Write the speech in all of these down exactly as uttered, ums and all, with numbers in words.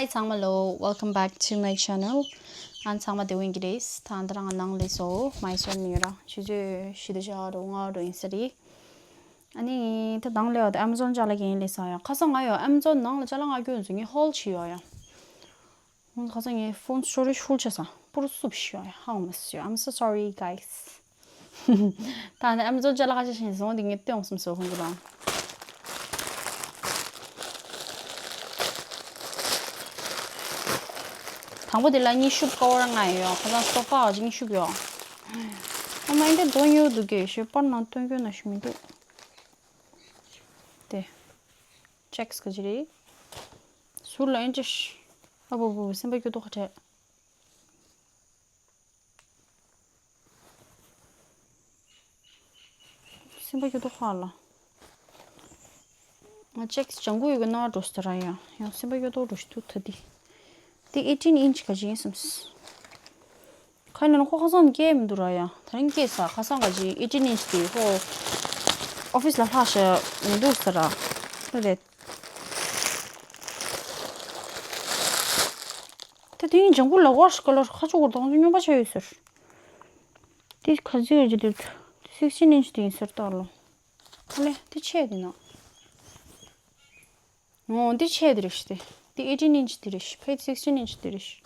Hi ཚང་མ་ལོ། Welcome back to my channel. ཨན་ཚང་མ་དེ་བིན་གི་རེད། ད་ཨན་ད་རང་ནང་ལས་སོ་མའི་སོན་མི་ར་ཆུ་ཚོད་བཞི་དང་ཞག་རོ་ལྔ་རོ་ཡིན་ས་རེད། ཨ་ནི་ད་དང་ལས་བ་དེ་Amazon་ཅ་ལག་གི་ཡིན་ལས་ས་ཡ། ཁ་སང་ང་ཡོ་Amazon་ནང་ལ་ཅ་ལག་ང་རྒྱུ་ཡོད་ཚོད་ངས་ཧོལ་ཆི་ཡོ་ཡ། ཁ་སང་ངས་phone storage full་ཆ་ས་པུར་སུབ་ཤི་ཡོ་ཡ། How much? I'm so sorry, guys. ད་ནི་Amazon་ཅ་ལག་ཁ་ཤས་ཤིང་བཟུང་འདི་ངས་སྟོན་སོང་སོ་ཁོང་ཚོ་རང་། དང་པོ་དེ་ལ་གཉིས་ཤུབ་ཀ་བར་ལྔ་ཡོད། ཁ་སང་སོ་ཕ་གཅིག་གཉིས་ཤུབ་ཡོད། ཨ་མ་འདི་དོན་ཡོད་འདུག་གས་ཞེས་པར་ནང་སྟོན་རྒྱུ་ན་ཞུ་མི་འདུག་དེ་checks་ག་ཅི་རེད། ཟུར་ལ་ཨེན་ཅི་ཨ་བོ་བོ་སེམས་པ་སྐྱོ་དོག་ཁ་བྲལ། སེམས་པ་སྐྱོ་དོག་ཧ་ལ། ང་ཅེག་ལྗང་གུ་ཡོད་གི་ན་འགྲོ་སྟེ་ར་ཡ། ཡང་སེམས་པ་སྐྱོ་དོག་འགྲོ་ཞིག་ཐུག་ཐ་དི། དེ་eighteen inch་ག་ཅི་ཡིན་སམ། ཁ་ནས་ཁོ་ཁ་སང་སྐྱེས་མི་འདུག་ར་ཡ། ད་རིང་སྐྱེས་ས་ཁ་སང་ག་ཅི་eighteen inch་དེ་ཁོ་ཨོ་ཕིས་ལ་ལྷག་ཤ་མི་འདུག་ས་ར། ཁ་རེད། ད་དེ་ཡིན་ལྗང་གུ་ལ་ཝ་ཤི་ཀ་ལར་ཁ་ཆུ་གོར་དང་སྨྱོན་པ་ཆ་ཡོད་ཟེར། དེ་ཁ་ཟི་ཡོད་ཀྱི་འདུག sixteen inch་དེ་ཡིན་ཟེར་ཏོ་ལོ། ཨ་ལེ་དེ་ཆེ་དེ་ན། ངོ་དེ་ཆེ་དེ་རེད་ཤི་དེ། དེ་eighteen inch་དེ་རེད་ཤི། ཕེད་sixteen inch་དེ་རེད་ཤི།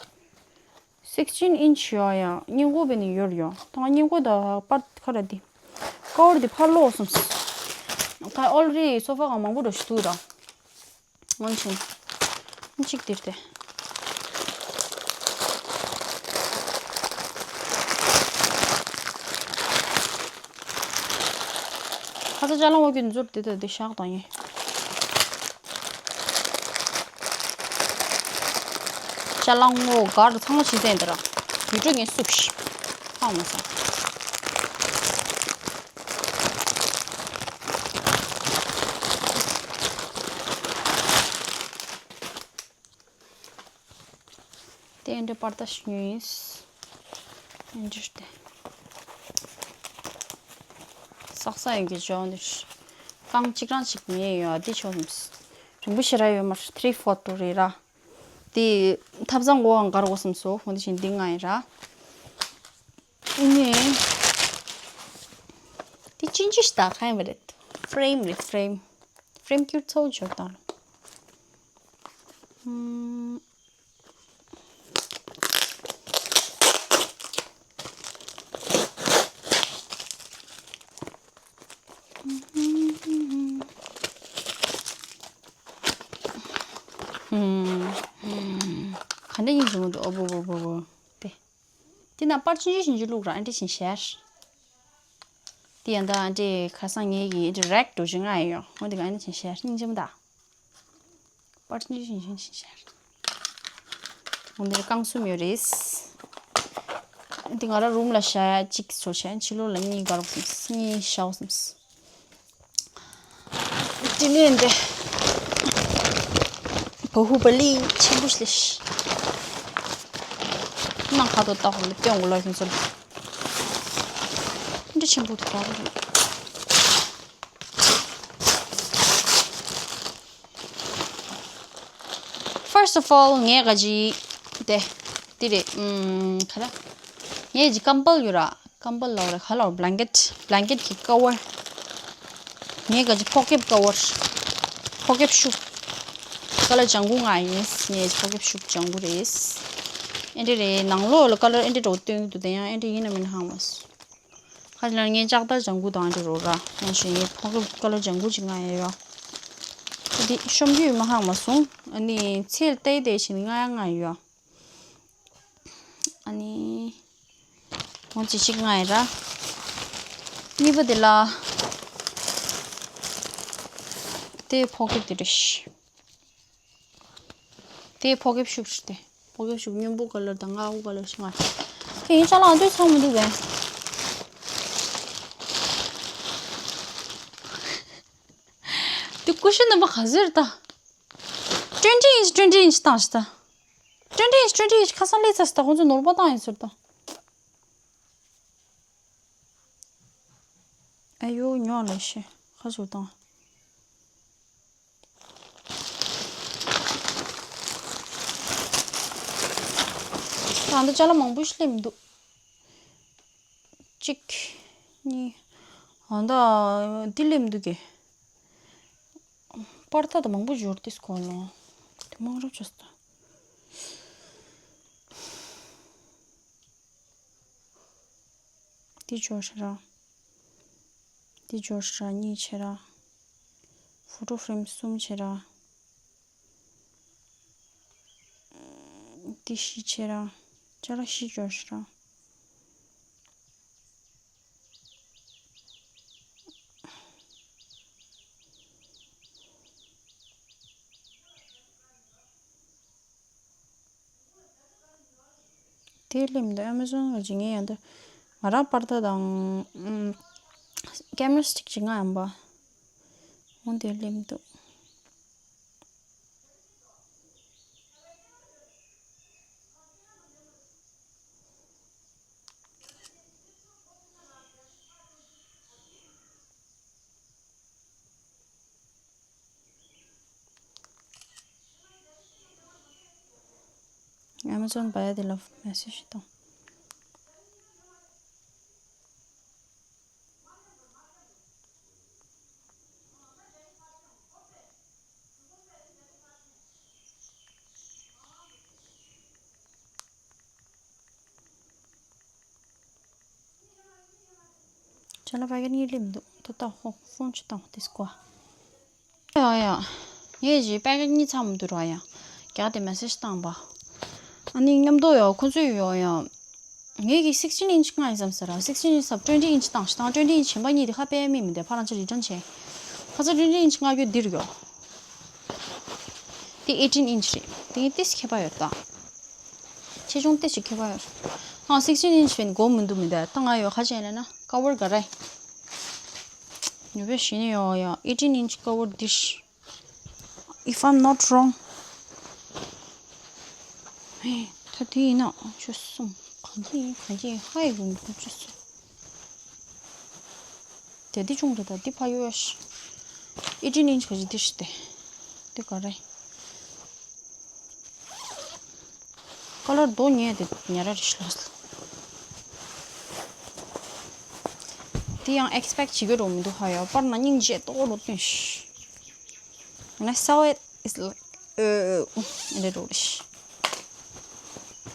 sixteen inch་ཡོད་ཡ། སྙིང་གོ་བེ་ནི་ཡོར་ཡོད། ད་སྙིང་གོ་ད་པར་ཁ་ར་དེ། ཀ་བར་དེ་ཕར་ལོག་སོང་། ཁ་already་སོ་ཕ་གང་མང་པོ་འགྲོ་ཤི་ཐུག་ར། ངོ་ཆེན། གཅིག་དེར་ཏེ། ཁ་ཚ་ཅ་ལག་འོ་གི་འཛུར་དེ་དེ་དེ་ཤག་དང་ཡིན། ཅ་ལག་ངོ་གར་ཚང་མ་ཕྱི་ཚན་དེ་ར། ཡུ་ཀྲུག་ངས་བསུབ་ཤི། ཧང་མ་སང་། དེ་འདྲ་པར་ད་ཤི་ཉོས་ཡིན། འདྲ་དེ། སག་ས་ཡོད་གི་ཇོ་འདི། རྐང་གཅིག་རང་གཅིག་མེད་ཡོད་འདི་ཆོག་མི། རིང་པོ་ཞེ་ར་ཡོད་མ་རེད། three four two་རེད་ར། དེ་ཐབ་ཚང་གོ་འང་གར་གོ་སམ་སོ་ཧོ་འདི་བཞིན་འདི་ང་ཡིན་ར། ཨ་ནི། དེ་ཅི་ཅི་ཞིག་ད་ཁ་ཡིན་པ་རེད། ཕྲེམ་རེད་ཕྲེམ། ཕྲེམ་ཀྱུར་ཚོ་འབྱོར་དང་། ཨམ། ག་འདྲ་ཡིན་བྱུང་འདུག་ཨོ་བོ་བོ་བོ་བོ། དེ། དེ་ན་པར་ཆུང་ཆུང་ཞིག་བླུགས་ར་ཨ་འདྲ་ཞིག་ཤར། དེ་ཡང་ད་ཨ་འདྲ་ཁ་སང་ངེད་ཀྱི་ཨ་འདྲ་རེག་འགྲོ་ཞིག་ང་ཡོད་ཡོད་འོ་དེ་ག་ཨ་འདྲ་ཞིག་ཤར་སྙིང་རྗེ་མོ་ད། པར་ཆུང་ཆུང་ཞིག་ཤར། འོ་འདིར་རྐང་གསུམ་ཡོད་རེད། འདི་ང་རང་རུམ་ལ་བཞག་ཡ་གཅིག་བཟོ་བྱས་ཕྱི་ལོགས་ལ་གཉིས་བཀར་བ་སོང་། གཉིས་བཞག་སོང་། དེ་ནས་འདི། བ་ཧུ་པ་ལི་ཆེན་པོ་ཞིག་ལས། ནང་ཁ་དོག་ལྟ་བུ་ལ་སྟོན་དགོས་ལ་ཁྱོད་ཚོ་ལ། འདི་ཆེན་པོ་དེ་ལྟ་བུ་རེད། First of all ངས་ག་ཅི་དེ་དེ་རེད། ཨམ། ག་རེ། ངས་ཅི་ཀམ་པལ་ཡོད་ར། ཀམ་པལ་ལ་རེད་ག་ལ་བྷ་ལན་ཀེད། བྷ་ལན་ཀེད་ཀྱི་ཀ་བར། ངས་ག་ཅི་ཕོ་ཁེབ་ཀ་བར། ཕོ་ཁེབ་ཤུབ། ཀ་ལར་ལྗང་གུ་ང་ཡིན། ངས་ཕོ་ཁེབ་ཤུབ་ལྗང་གུ་རེད། ཨེ་འདྲ་རེད། ནང་ལོགས་ལ་ཀ་ལར་ཨེ་འདྲ་འགྲོ་སྟོན་གྱི་འདུག་དེ་ཡང་ཨེ་འདྲ་ཡིན་ན་མིན་ཧང་མ་སོང་། ཁ་ཅིག་ལ་ངས་ལྕགས་དར་ལྗང་གུ་དང་འདྲ་རོ་ར། ཡང་ཞིག་ངས་ཕོ་ཁེབ་ཀ་ལར་ལྗང་གུ་ཅིག་ང་ཡོད། འདི་ཤོམ་རྒྱུ་ཡོད་མ་ཧང་མ་སོང་། ཨ་ནི་ཚེལ་ཏེ་ཏེ་ཞིག་ང་ཡང་ང་ཡོད། ཨ་ནི། ངོ་ཅི་ཞིག་ང་ཡོད་ར། གཉིས་པ་དེ་ལ། དེ་ཕོ་ཁེབ་དེ་རེད། དེ་ཕོ་ཁེབ་ཤུབ་ཤི་དེ། ཕོ་ཁེབ་ཤུབ་སྔོན་པོ་ཀ་ལར་དང་ང་འུ་ཀ་ལར་ཤི་ང་། དེ་ཡིན་ཙང་ལ་འདོད་ཚང་མི་འདུག་བས། དེ་ཀུ་ཤུ་རྣམ་པ་ག་ཟེར་ད། twenty inch twenty inch བཏང་ཤི་ད། twenty inch twenty inch ཁ་སང་ལས་ཚ་ཤི་ད་ཁོང་ཚོ་ནོར་བ་བཏང་ཡིན་ཟེར་ད། ཨ་ཡོ་ཉོ་ལེ་ཤི་ཁ་ཟུར་བཏང་། ད་ལྟ་ཅ་ལག་མང་པོ་ཞིག་སླེབས་མི་འདུག་གཅིག་གཉིས། ཨ་ད་འདི་སླེབས་མི་འདུག་གས། པར་ཐག་ད་མང་པོ་འབྱོར་ཏེ་སྐོར་ལོ། དེ་མང་རབས་བྱས་སོང་། འདི་འབྱོར་ཤག་ར། འདི་འབྱོར་ཤག་ར། གཉིས་བྱས་ར། ཕོ་ཊོ་ཕེ་རེམ་གསུམ་བྱས་ར། འདི་བཞི་བྱས་ར། ཅ་ལག་བཞི་འབྱོར་ཤག་ར། དེ་སླེབས་འདུག་ཨ་མེ་ཟོན་གྱི་ངས་ཡང་འདི་ང་རང་པར་ཐག་དང་། ཀེམ་ར་སི་ཊིག་ཅིག་ང་ཡང་པ། འོ་དེ་སླེབས་འདུག་ཨ་མེ་ཟོན་པ་ཡ་དེ་ལ་མེ་སེ་ཇི་བཏང་། ཅ་ལག་པ་ཀེཊ་གཉིས་སླེབས་འདུག་ད་ལྟ་ཧོ་ཕོན་ཅིག་བཏང་དེ་སྐོར། ཡ་ཡ། ངས་ཀྱི་པ་ཀེཊ་གཉིས་ཚང་མི་འདུག་ར་ཡ། རྒྱག་དེ་མེ་སེ་ཇི་བཏང་པ། ཨ་ནི་མཉམ་དུ་ཡ་ཁོ་ཚོས་ཡོ་ཡ། ངས་ཀྱི་sixteen inch་ང་ཡིན་བསམ་ཟེར་ར། sixteen inch་སབ་twenty inch་བཏང་ཞིག་བཏང་twenty inch་གཞན་པ་གཉིས་དེ་ཁ་པའི་མི་མི་འདེ་ཕ་རང་ཆ་རི་ཊན་བྱས། ཁ་ཚ་twenty inch་ང་རྒྱུ་འདིར་ཡོ། དེ་eighteen inch་རེད། དེ་ཏིས་ཁྱད་པར་ཡོད་ད། ཆེ་ཆུང་ཏིས་ཁྱད་པར་ཡོད། ཨ་sixteen inch་བན་གོ་མི་འདུག་མི་འདེ་ད་ང་ཡོ་ཁ་ཅན་ལ་ན་ཀ་བར་ག་རེ། ཉུ་བེ་ཞི་ནི་ཡོ་ཡ་eighteen inch་ཀ་བར་འདིར། If I'm not wrong. ཧེ། ད་དེ་ཡིན་ན་ཆུ་སོང་གང་གི་ཡིན་གང་གི་ཡིན་ཧ་ཡི་རུང་གི་ཆུ་སོང་། དེ་དེ་ཆུང་རེད་ད་དེ་ཕ་ཡོ་ཡ་ཤི། eighteen inch་ག་ཅི་དེ་ཤི་དེ། དེ་ག་རེ། ཀ་ལར་རྡོ་ཉལ་དེ་ཉལ་ར་རེ་ཤི་ལ་སོང་། དེ་ཡང་ཨེག་སི་པེག་བྱེད་ཀྱི་རོ་མི་འདུག་ཧ་ཡ་པར་ན་སྙིང་རྗེ་ཏོག་རོ་སྟོན་ཤི། When I saw it, it's like, uh, a little ish.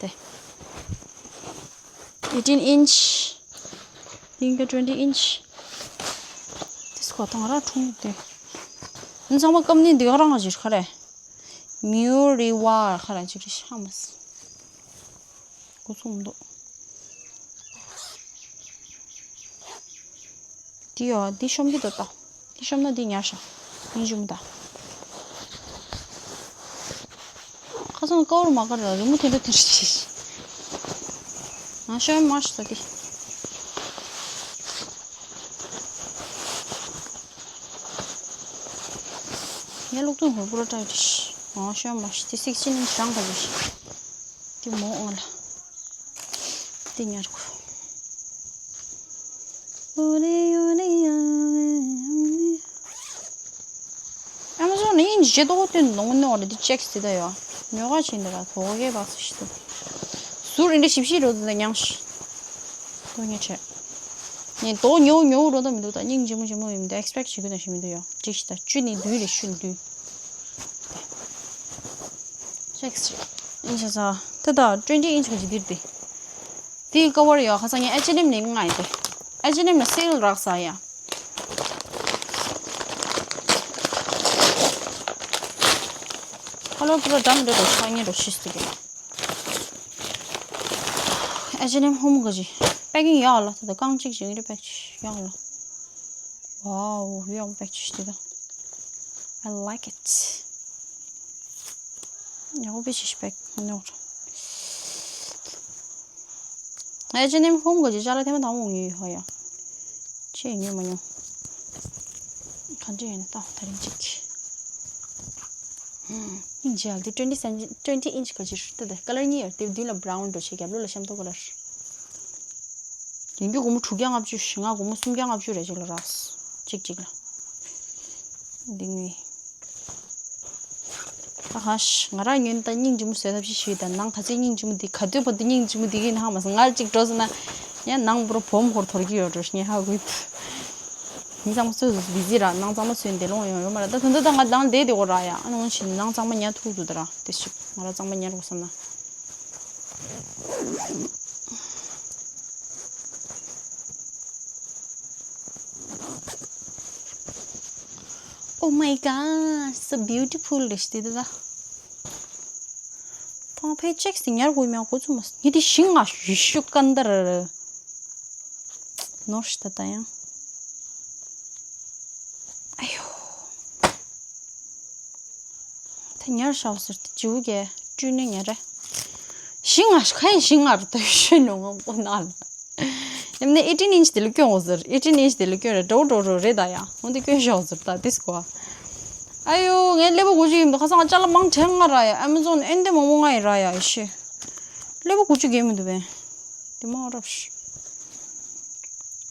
དེ། eighteen inch. དེང་གི་twenty inch. དེ་སྐོར་དང་ར་ཁྲུང་དེ། ཨ་ཚང་མ་ཀམ་ནི་འདི་ག་རང་ཞིག་ཁ་རེ། མིའུ་རི་ཝར་ཁ་རེ་ཅིག་རེ་ཤ་མ་སི། འགོ་ཚུགས་མི་འདུག་འདི་ཡོ་འདི་ཤོམ་གྱི་འདུག་ད། འདི་ཤོམ་ན་འདི་ཉར་ཤ། ཡིན་ཞུམ་ད། ཁ་སང་ཀ་བར་མ་ཀར་ར་རི་མོ་དེ་འདྲ་དེ་འདྲ་བྱེད། ང་ཤོམ་མ་ཤ་ད་འདི། ངའི་ལུག་ཐུང་ཧོར་པོ་ལ་བཀྲ་ཤིས། ཨང་ཤོན་མ་ཤི་དེ་སིག་ཅི་ནི་ཞང་ག་ལུ་ཤི། དེ་མོ་ཨང་ལ། དེ་ཉར་གོ། ཨ་མ་ཟོ་ནི་ཡིན་ཇེ་ཏོག་སྟོན་ནོང་ནོ་རེ་དེ་ཅེག་སི་དེ་ཡོ། ཉོ་ག་ཆེན་དེ་ར་ཐོག་གེ་བ་སི་ཤི་དུ། ཟུར་རིན་དེ་ཞིབ་ཤི་རོ་དེ་ཉང་ཤི། དོ་ཉེ་ཆེ། ངས་དོ་ཉོ་ཉོ་རོ་ད་མི་འདུག་ད་སྙིང་རྗེ་མོ་རྗེ་མོ་ཡིན་མི་འདུག་ཨེག་སི་པེག་བྱེད་དགོས་ན་ཞིག་མི་འདུག་ཡོ། ཅིག་ཤི་ད་བཅུ་ནི་བདུན་རེ་ཤུ་ནི་བདུན། ཅེག་སི་རེད། ཨིན་ཆ་ས། ད་ད་ཊུ་ཝེན་ཊི་ཨིན་ཆི་ག་ཅིག་འདིར་ཏེ། དེའི་ཀ་བར་ཡོ་ཁ་སང་ངས་ཨེཆ་ཨེན་ཨེམ་ནས་མངགས་ཡིན་ཏེ། ཨེཆ་ཨེན་ཨེམ་ལ་སེལ་རག་ས་ཡ། ཁ་ལོར་པུ་ར་འགྲམ་རེ་རོ་ཤ་ངན་རོ་ཤིས་ཏེ་གི། ཨེཆ་ཨེན་ཨེམ་ཧོམ་ག་ཅི། པེ་ཀིང་ཡག་ལ་ད་ད་རྐང་གཅིག་ཅིག་རེ་པེག་ཡག་ལ། Wow, ཡག་པེག་ཅིག་ཏེ་ད། I like it. ཡག་པེ་ཅིག་པེག་ནོར། ཨེཆ་ཨེན་ཨེམ་ཧོམ་ག་ཅི་ཅ་ལག་ཐེངས་མ་དང་པོ་ངས་ཡོད་ཧ་ཡ། ཅེས་ཉོས་མ་མྱོང་། ག་འདྲ་ཡིན་ན་ལྟ་ད་རིང་གཅིག་ཨིན་ཇི་ཨལ་དེ་ཊུ་ཝེན་ཊི་སེན་ཊི་ཊུ་ཝེན་ཊི་ཨིན་ཆི་ག་ཅི་རེད་ད། ཀ་ལར་གཉིས་ཡོད་དེ་བདུན་ལ་བྷ་རའུན་འགྲོ་ཆེ་རྒྱབ་ལོགས་ལ་ཤམ་ཐོག་ཀ་ལར། ཡིན་རྒྱུ་སྒོར་མོ་དྲུག་བརྒྱ་ལྔ་བཅུ་ཞེ་ལྔ་སྒོར་མོ་སུམ་བརྒྱ་ལྔ་བཅུ་རེ་ཅིག་ལ་རག་གཅིག་གཅིག་ལ། འདི་ངའི། ད་ཧ་ཤ་ང་རང་ཉོན་ད་སྙིང་རྗེ་མོ་བཟོས་ཐབས་ཤིག་ཞུས་ད་ནང་ག་ཚོད་སྙིང་རྗེ་མོ་འདི་ག་དུས་བར་དུ་སྙིང་རྗེ་མོ་འདི་གི་ནང་མ་སོང་ང་གཅིག་འགྲོ་སོང་ན་ཡང་ནང་པུ་རོ་བོམ་ཧོར་འཐོར་གི་ཡོད་འགྲོ་ཤ་ངས་ཧ་གོ་ཡི། མི་ཚང་མ་སོ་སོ་སོ་བི་ཟི་ར་ནང་གཙང་མ་བཟོས་འདི་ལོང་ཡོང་ཡོད་མ་ར་ད་ད་ད་ད་ང་ནང་བསྡད་དེ་གོ་ར་ཡ་ཨ་ནི་འོན་ཞིག་ནང་གཙང་མ་ཉར་ཐུག་འདུག་ད་ར་དེ་ཞིག་ང་ར་གཙང་མ་ཉར་དགོས་བསམ་ན། Oh my god, so beautiful རེད་ཤི་དེ་ད། ཕང་ཕའི་ཅེག་སི་ཉར་དགོས་མེད་གོ་ཚུ་མ་ངས་དེ་ཤིང་ང་ཞུ་ཤུ་ཀན་ད་ར་ར་ནོར་ཤི་ད་ད་ཡང་ཨ་ཡོ། ད་ཉར་ཤའོ་ཟེར་ཏེ་ཇིའུ་གས་སྤྲུལ་ནས་ཉར་རེ། ཤིང་ང་ཁ་ཡི་ཤིང་ང་རུ་ད་ཤོད་ནོ་ང་པོ་ན་ལ། ཡང་ན་eighteen inch དེ་ལ་སྐྱོན་འོ་ཟེར་eighteen inch དེ་ལ་སྐྱོན་རེ་འགྲོ་འགྲོ་འགྲོ་རེད་ད་ཡ་འོ་འདི་སྐྱོན་ཤའོ་ཟེར་ད་དིས་གོ། ཨ་ཡོ་ངའི་ཀླད་པ་གོ་ཅིག་ཡིན་འདུག་ཁ་སང་ཅ་ལག་མང་དྲགས་ང་ར་ཡ་ཨེ་མ་ཛོན་ཨེ་འདི་མང་མོ་ང་ཡི་ར་ཡ་ཡི་ཤི། ཀླད་པ་གོ་ཅིག་ཡིན་མི་འདུག་བས། དེ་མ་རབ་ཤི།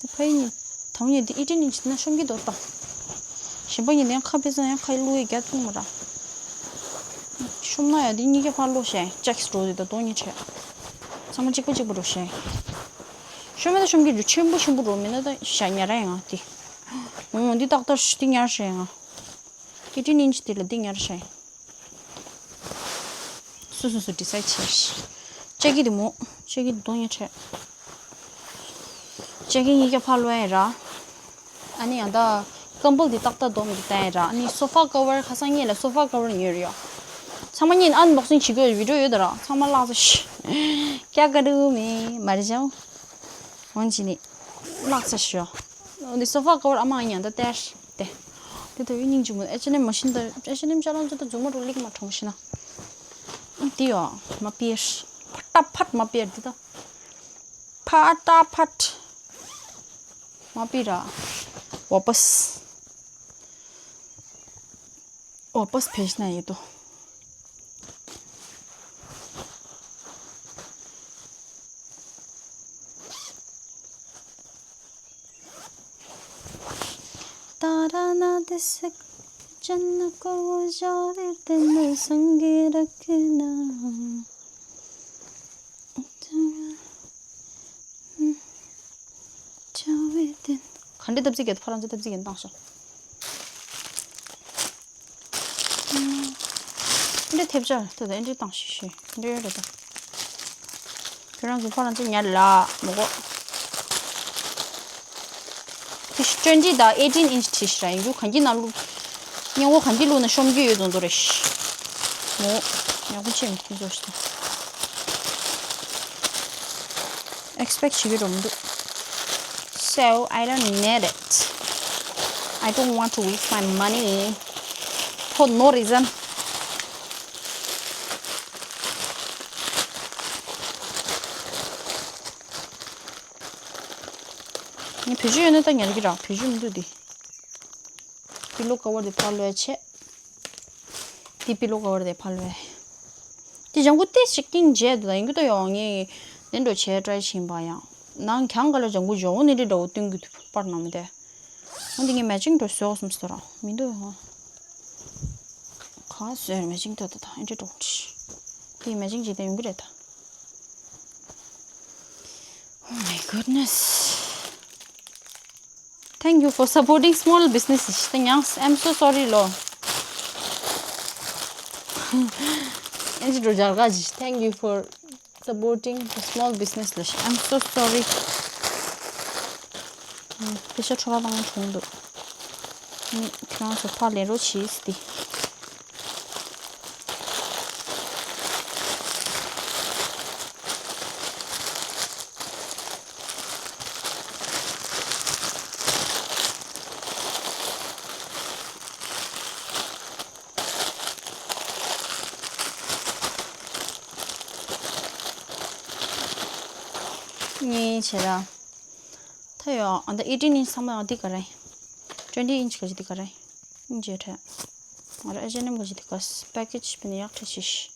དེ་ཕ་ཡི་ནི་དམ་ཉེ་དེ་eighteen inch ན་ཤོམ་གི་འདུག་ད། གཞན་པ་ཡིན་ནའི་ཁ་ཕེ་ས་ཡང་ཁ་ཡི་བླུག་ཡི་རྒྱ་ཐུང་མ་ར། ཤོམ་ན་ཡ་དེ་གཉིས་ཀ་ཕར་བླུག་ཤེ་ཅེག་སི་འགྲོ་དེ་ད་དོ་གཉིས་ཆེ། ཚང་མ་གཅིག་པ་གཅིག་པ་འགྲོ་ཤེ། ཤོམ་ན་ཤོམ་གི་འགྲོ་ཆེན་པོ་ཆེན་པོ་འགྲོ་མིན་ན་ད་ཤ་ཉ་ར་ཡང་དེ། འོ་འདི་ཏག་ཏག་ཤི་དེ་ཉར་ཤེ་ཡང་། eighteen inch དེ་ལ་འདི་ཉར་ཤེ། སོ་སོ་སོ་ཌི་སའིཌ་བྱས་ཤིག་ལྕགས་ཀྱི་དེ་མོ། ལྕགས་ཀྱི་དེ་གདོང་ཡང་ཆད། ལྕགས་ཀྱི་གཉིས་ཀ་ཕར་ལོས་ཡ་ར། ཨ་ནི་ཡང་ད་ཀམ་བལ་དེ་ཏག་ཏག་སྡོམ་གྱི་བསྟན་ཡ་ར། ཨ་ནི་སོ་ཕ་ཀ་བར་ཁ་སང་ངེད་ལ་སོ་ཕ་ཀ་བར་ཉོས་རེད་ཡ། ཚང་མ་ངེད་ཨན་བོག་སིང་བྱེད་དགོས་བི་ཌིའོ་ཡོད་ད་ར། ཚང་མ་བརླག་ཚར་ཤིག་ཀྱ་ཀ་རུ་མི་མ་རེད་ཅང་། འོན་ཅི་ནི་བརླག་ཚར་ཤོག་འདི་སོ་ཕ་ཀ་བར་ཨ་མ་ཡང་ད་སྟེར་ཏེ། དེ་ལྟ་བུའི་སྙིང་རྗེ་མོ་ཨེ་ཆི་ཨེན་ཨེམ་མ་ཤིན་ད་ཨེ་ཆི་ཨེན་ཨེམ་ཅ་ལག་ཚོ་ད་མཛུབ་མོ་རུ་ལིག་མ་གྲོངས་ཤི་ན། འདི་ཡོ་མ་པིར། ཕ་ཏ་ཕད་མ་པིར་འདི་ད། ཕ་ཏ་ཕད་མ་པིར་ར། ཝ་པས། ཝ་པས་ཕེ་ཤི་ན་ཡེ་དོ། तारा ना दिस चन्न को वो जावे तेनू संगे रखना। जावे तेन ག་འདྲ་ཐབས་ཚིག་གེ་ཕ་རང་ཚོ་ཐབས་ཚིག་གེ་བཏང་ཤོག་འདི་ཐེབས་ཆག་ཏུ་དེ་འདྲ་བཏང་ཤིག་ཤིག་འདྲ་ཡོད་རེད་ད། ཁྱོད་རང་ཚོ་ཕ་རང་ཚོ་ཉར་ལ་མི་གོ། ཏིས་twenty དང་eighteen inch ཏིས་ར་ཡིན་རྒྱུ་གང་གི་ནང་བླུག་སྙིང་བོ་གང་གི་བླུག་ན་ཤོམ་གི་ཡོད་དོན་དོ་རེ་ཤི། མོ། ཡག་པོ་ཆེ་མི་ཁྱོད་ཚོ་ཤི་ད། Expect བྱེད་ཀྱི་རོ་མི་འདུག So I don't need it. I don't want to waste my money for no reason. ངས་བེད་སྤྱོད་ཡོད་ན་ད་ཉར་གི་ར་བེད་སྤྱོད་མི་འདུག་འདི། པི་ལོ་ཀ་བར་དེ་ཕར་ལོས་ཆེ། འདི་པི་ལོ་ཀ་བར་དེ་ཕར་ལོས། དེ་ལྗང་གུ་ཏེ་ཞིག་ཀིང་བྱས་འདུག་ད་ཡིན་གི་ད་ཡོང་ངས་ནན་འགྲོ་བྱས་ཊ་རའི་བྱིན་པ་ཡང་ནང་གྱང་ག་ལ་ལྗང་གུ་འཇོག་འོ་ནི་རི་འདྲ་བོ་སྟོན་གི་འདུག་པར་ནང་མི་དེ། འོ་འདི་ངས་མེ་ཅིང་འགྲོ་བཟོས་སོང་ཟེར་ར་མི་འདུག་ཧོ། ག་བཟོས་མེ་ཅིང་ཏོ་ད་ད་ཨེ་འདྲ་འགྲོ་འདི་མེ་ཅིང་བྱས་ཏེ་ཡོང་གི་རེད་ད། Oh my goodness. Thank you for supporting small businesses. ད་ཉང་I'm so sorry ལོ། ཨེ་ཅི་འགྲོ་རྒྱལ་ཁ་ཅིག Thank you for supporting the small business ལ་I'm so sorry. ཨ། པེ་ཤ་ཁྲོ་ར་བཏང་བྱུང་འདུག་ཨ་ནི་ཁྱེད་རང་ཚོ་ཕར་ལེན་རོགས་བྱེད་ཟེར་ཏེ། གཉིས་བྱེད་ར། ད་ཡོ་ཨ་ད་eighteen inch ཚང་མ་ཡང་འདི་ག་རེ། twenty inch ག་ཅི་འདི་ག་རེ། ཨིན་ཇེ་ཁྲ། ང་ར་ཨེ་ཅི་ཨེན་ཨེམ་ག་ཅི་འདི་ག་པེ་ཀེ་ཇི་བི་ནི་ཡག་ཁྲ་ཤིཤ།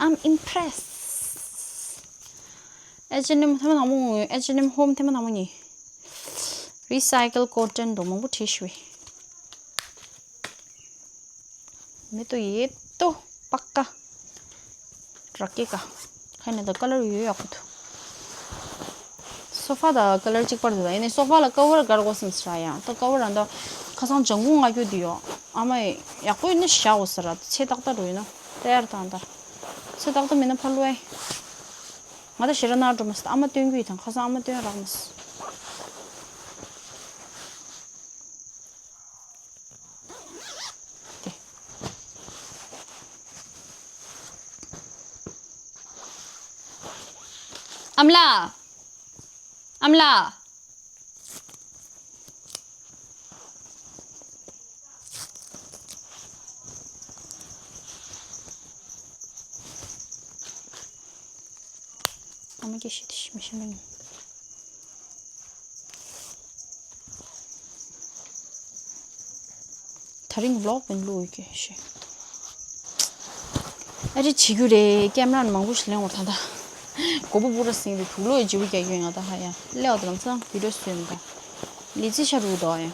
I'm impressed. ཨེ་ཅི་ཨེན་ཨེམ་ཐེངས་མ་དང་པོ་ངོ་ཨེ་ཅི་ཨེན་ཨེམ་ཧོམ་ཐེངས་མ་དང་པོ་ཉིད། Recycle cotton འགྲོ་མང་པོ་བྲིས་ཤི་བས། མེ་ཏོག་ཡེ་ཏོ་པ་ཀ་ར་ཀེ་ཀ་ཁ་ནས་ད་ཀ་ལར་ཡོད་ཡག་པོ་འདུག་སོ་ཕ་དང་ཀ་ལར་གཅིག་པར་འདུག་ཡིན་ནའི་སོ་ཕ་ལ་ཀ་བར་དགར་དགོས་བསམ་ཟེར་ཡང་ད་ཀ་བར་ཨ་ད་ཁ་སང་ལྗང་གུ་ང་རྒྱུ་དེ་ཡོད་ཨ་མ་ཡག་པོ་ཡིན་ན་བཞག་དགོས་ཟེར་ར་ཚེ་ཏག་ཏག་འགྲོ་ཡིན་ན་ཏེར་དང་ད་ཚེ་ཏག་ཏག་མིན་ན་ཕར་ལོས་ང་ད་ཞེ་ར་ན་འགྲོ་མ་སོང་ཨ་མ་སྟོན་གི་ཡོད་དང་ཁ་སང་ཨ་མ་སྟོན་རག་མ་སོང་། ཨ་མ་ལགས། ཨ་མ་ལགས། ཨ་མ་སྐད་བཤད་དེ་ཤི་མི་ཤི་ལ་ཡིན། ད་རིང་ཝི་ལོག་བན་བླུག་ཡོད་ཀྱི་ཤི། ཨ་རི་བྱེད་རྒྱུ་རེད་ཀེམ་ར་མང་པོ་ཞིག་ལེན་འོར་ད་ད། མགོ་བོ་བུ་ར་སིང་རེད་དུག་ལོག་ཡི་བྱེད་པོ་རྒྱག་རྒྱུ་ཡིན་ང་ད་ཧ་ཡ་ལེ་བ་ད་ལམ་སང་བི་ཌིའོ་བཟོས་མི་ད། ལི་ཙི་ཤ་རུ་དོ་ཡ། ད་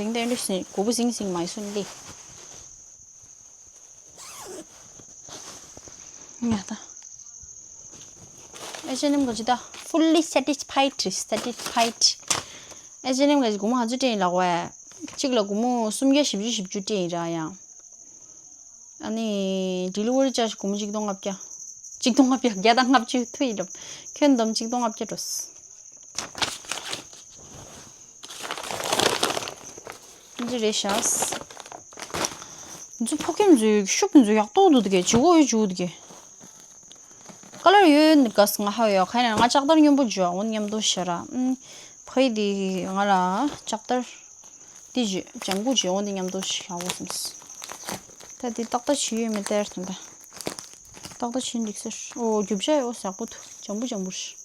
གིན་ད་ཨེ་འདྲ་སིང་མགོ་བོ་སིང་སིང་མ་ཡི་སུན་ལི། ཡ་ད། ཨེ་ཅེ་ནེམ་ག་ཅི་ད་fully satisfied satisfied། ཨེ་ཅེ་ནེམ་ག་ཅི་སྒོར་མོ་ག་ཚོད་སྤྲད་ཡིན་ལགས་བས། གཅིག་ལ་སྒོར་མོ་སུམ་བརྒྱ་བཞི་བཅུ་བཞི་བཅུ་སྤྲད་ཡིན་ར་ཡང་། ཨ་ནི་delivery charge སྒོར་མོ་གཅིག་སྟོང་ལྔ་བརྒྱ། གཅིག་སྟོང་ལྔ་བརྒྱ་བརྒྱ་དང་ལྔ་བཅུ་ཐུ་ཡིན་རབས། ཁྱོན་བསྡོམས་གཅིག་སྟོང་ལྔ་བརྒྱ་འགྲོ། འདི་རེད་ཤག་འཛུ་ཕོ་ཁེམ་འཛུ་ཤུབ་འཛུ་ཡག་ཏོག་འདུག་དེ་གས་ཇུ་གོ་ཡོད་ཇུ་དེ་གས། ཀ་ལར་ཡོད་ནི་གས་ང་ཧ་ཡོད་ཁ་ཡིན་ང་ལྕགས་དར་སྙོམས་པོ་ཇུ་འོ་མཉམ་དུ་ཤ་ར། ཕ་ཡི་དེ་ང་ལ་ལྕགས་དར་དེ་ཇུ་ལྗང་གུ་ཇུ་འོ་འདི་མཉམ་དུ་ཤ་འོ་སམ། ད་དེ་ཏག་ཏག་ཆུ་ཡོད་མེད་ལྟར་དང་ད། ཏག་ཏག་ཆུ་འགྲིག་ཟེར། ཨོ་རྒྱུ་བྱ་ཡོད་ཟག་པོ་འདུག་ལྗང་བུ་ལྗང་བུ་རེད།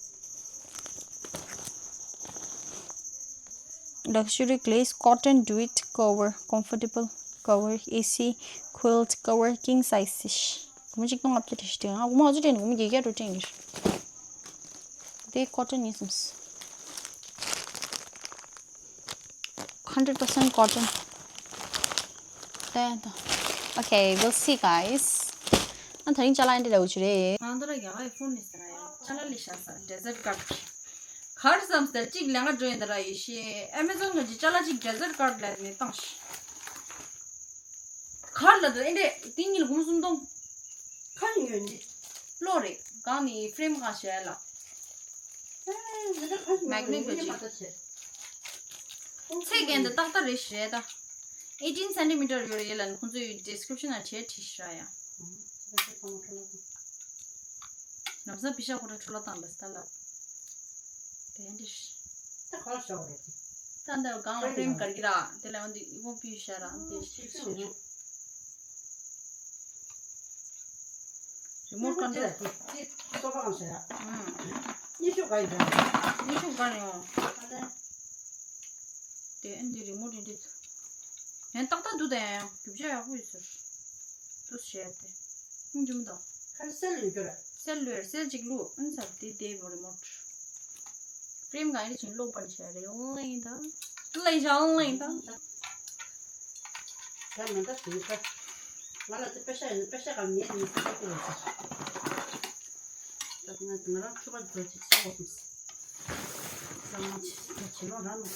Luxury glaze cotton duet cover, comfortable cover, A C quilt cover, king size ཤི། སྒོར་མོ་གཅིག་སྟོང་ལྔ་བརྒྱ་དེ་ཤི་དེ་ང་སྒོར་མོ་ང་ཚོ་སྤྲད་ནས་སྒོར་མོ་བརྒྱད་བརྒྱ་འགྲོ་སྤྲད་ནས། དེ་cotton ཡིན་སམ། Hundred percent cotton. ད་ད། Okay, we'll see, guys. ཨ་ད་རིང་ཅ་ལག་འདི་ལ་འུ་ཆུ་རེད། ང་ད་ར་རྒྱ་གར་ཕོན་ནི་ཟེར་ཡ། ཅ་ལག་ལས་ཤ་ས་desert card. གར་བསམ་སྟེ་གཅིག་ལེན་ག་འགྲོ་ཡིན་ད་ར་ཡེ་ཤེ། Amazon ག་ཅི་ཅ་ལག་གཅིག་desert card ལས་ནས་བཏང་ཤི། གར་ལ་ད་ཨེ་འདྲས་དེ་གཉིས་ལ་སྒོར་མོ་སུམ་སྟོང་། ཁ་ཉོན་འདི། གློག་རེད། གང་ནི་frame གང་བྱས་ལ། Magnet ག་ཅི། ཚད་རྒན་ད་ཏག་ཏག་རེད་ཞེས་ད། eighteen centimeter ཡོད་རེད་ལ་ཁོང་ཚོའི་description ན་བྲིས་བྲིས་ཤག་ཡ། ལམ་སང་པི་ཤ་ཁོ་ར་འཕྲོ་བརླག་བཏང་པས་ད་ལབ། དེ་འདྲ་ཞིག་ད་ག་ལ་ཤོག་རེད། ད་འདི་གང་ལ་frame གར་གི་ར་དེ་ལ་འོན་ཏེ་ཨི་བོ་པི་ཤ་ར་འདི་ཤིག་ཤིག་ཤིག Remote control. ཅི་ཅི་སོ་པ་གང་ཟེར་ཡ། ཨང་། ཉི་ཤུ་ག་ཡི་ཟེར། ཉི་ཤུ་ག་རེད་འོང་། ཨ་ལེ། དེ་ཨེ་འདི་རི་མོ་ཊི་འདི། ཡང་ཏག་ཏག་འདུག་དེ་ཡང་རྒྱུ་ཆ་ཡག་པོ་ཡོད་ཟེར། འདུག་བྱས་ཏེ། ཨང་ཅུམ་དང་། ཁར་སེལ་ཡོད་རྒྱུ་རེད། སེལ་ལོས་སེལ་གཅིག་བླུགས་ཨང་ཚར་དེ་དེ་བོ་རི་མོ་ཊི། Frame གང་ཡིན་ཕྱིན་ལོག་པར་བྱས་རེད་ལེན་ད། ལེན་ཞང་ལེན་ད། ད་མི་འདྲ་ཞིག་ད། ང་ལ་དེ་པེ་ཤ་ཡིན་པེ་ཤ་གང་ཉེ་ཉེ་ཞིག་ད་ཀུ་རེད་ཟེར། ད་ང་ང་རང་ཕྱུ་པ་འདི་ཅིག་ཟ་བ་སོང་ཟེར། ང་ཆེ་ཆེ་ལོ་རང་ནི།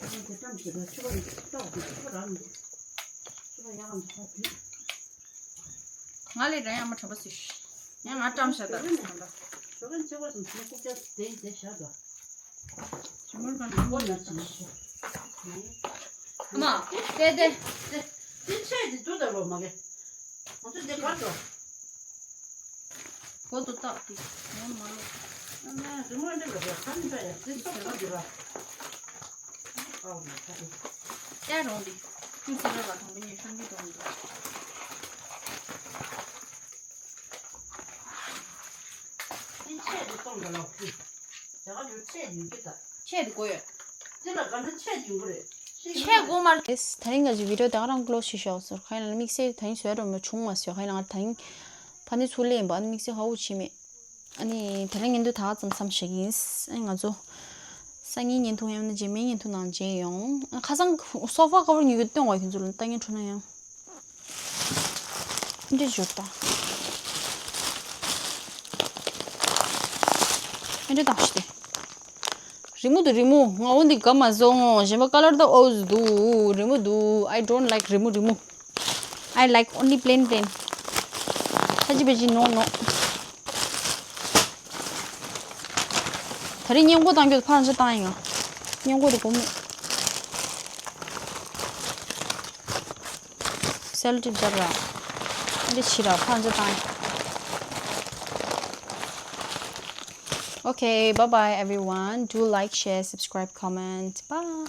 ང་དེ་ཙམ་ཞིག་ལ་ཕྱུ་པ་འདི་ཏོག་ཙམ་ཕྱུ་པ་རང་ནི། ཕྱུ་པ་ཡག་གམ་ད་དུས། ང་ལས་རང་ཡང་མ་དྲན་པ་སུ་ཤི། ཡང་ང་བཀྲམ་བཞག་ད་ཟེར་ད། ཞོགས་ཀ་མཆེ་བ་སུ་མཆེ་ཁུག་ཅག་དེ་དེ་བཞག་ད། ཞི་མོར་ག་འགྲོ་གོ་ཡོད་ཙང་ཤི། མ། དེ་དེ། དེ་དེ་ཆེ་དེ་དུ་ད་རོ་མ་གེ། ང་ཚོ་དེ་གར་འགྲོ། གོ་དུ་བཏགས་དེ། ཡང་མ་ལོ། ཨ་མ་དེ་མོ་འདྲ་ལ་ཡ་ཁ་ནི་འདྲ་ཡ་དེ་ཚོ་ཚོ་འདི་ར། ཨའོ་ན་ཁ་དེ། ཡ་རོང་དེ། ཁྱུང་སི་ར་བ་དང་པོ་ཉིད་ཤོང་གི་དོན་དུ། དེ་ཆེ་དེ་གཏོང་ག་ལོག་གི། རྒྱ་གར་ལུགས་ཆད་ཡོད་ཀྱི་ད། ཆད་དགོས་ཡོད། དེ་ལ་ག་འདྲ་ཆད་ཡོང་གི་རེད། ཤེས་ཀྱི་ཆད་མ་དགོས་མ་རེད། ད་རིང་ང་ཚོ་བི་ཌིའོ་དེ་ག་རང་ཀློ་ཞིག་ཤོག་ཟེར་ཁ་ཡིན་ལ་དམིགས་བསལ་ད་རིང་བཟོས་རོགས་མ་བྱུང་མ་ཟེར་ཁ་ཡིན་ལ་ང་ད་རིང་ཕ་ནི་ཚུར་ལེན་པ་ཨ་ནི་དམིགས་བསལ་ཧ་འུ་ཆི་མེད། ཨ་ནི་དེ་རིང་ཉིན་དུ་ད་ག་ཙམ་བསམ་བཞག་ཡིན། ཨ་ནི་ང་ཚོ་སང་ཉིན་ཉིན་ཐུང་ཡང་ན་རྗེས་མའི་ཉིན་ཐུང་ནང་མཇལ་ཡོང་། ཁ་སང་སོ་ཕ་ཀ་བར་ཉོ་རྒྱུ་སྟོན་བ་ཁྱོད་ཚོ་ལ་ལྟ་ཉན་འཕྲོ་ན་ཡང་། འདྲ་འཇོག་དང་། འདྲ་དང་ཞུ་དེ། རི་མོ་དུ་རི་མོ། ང་འོ་འདི་ག་མ་བཟོ་ངོ་། གཞན་པ་ཀ་ལར་ད་ཨོ་འདུག་རི་མོ་འདུག I don't like རི་མོ་རི་མོ། I like only plain plain. ཁ་ཅི་བེ་ཅི་ནོ་ནོ། ད་རིང་སྙན་གོ་བཏང་རྒྱུ་ཕར་འཇག་བཏང་ཡིན་ང་། སྙན་གོ་དུ་གོ་མོ། སེལ་ཊིབ་རྒྱབ་ར། འདི་ཕྱི་ར་ཕར་འཇག་བཏང་ཡིན། Okay, bye bye everyone. Do like, share, subscribe, comment. Bye.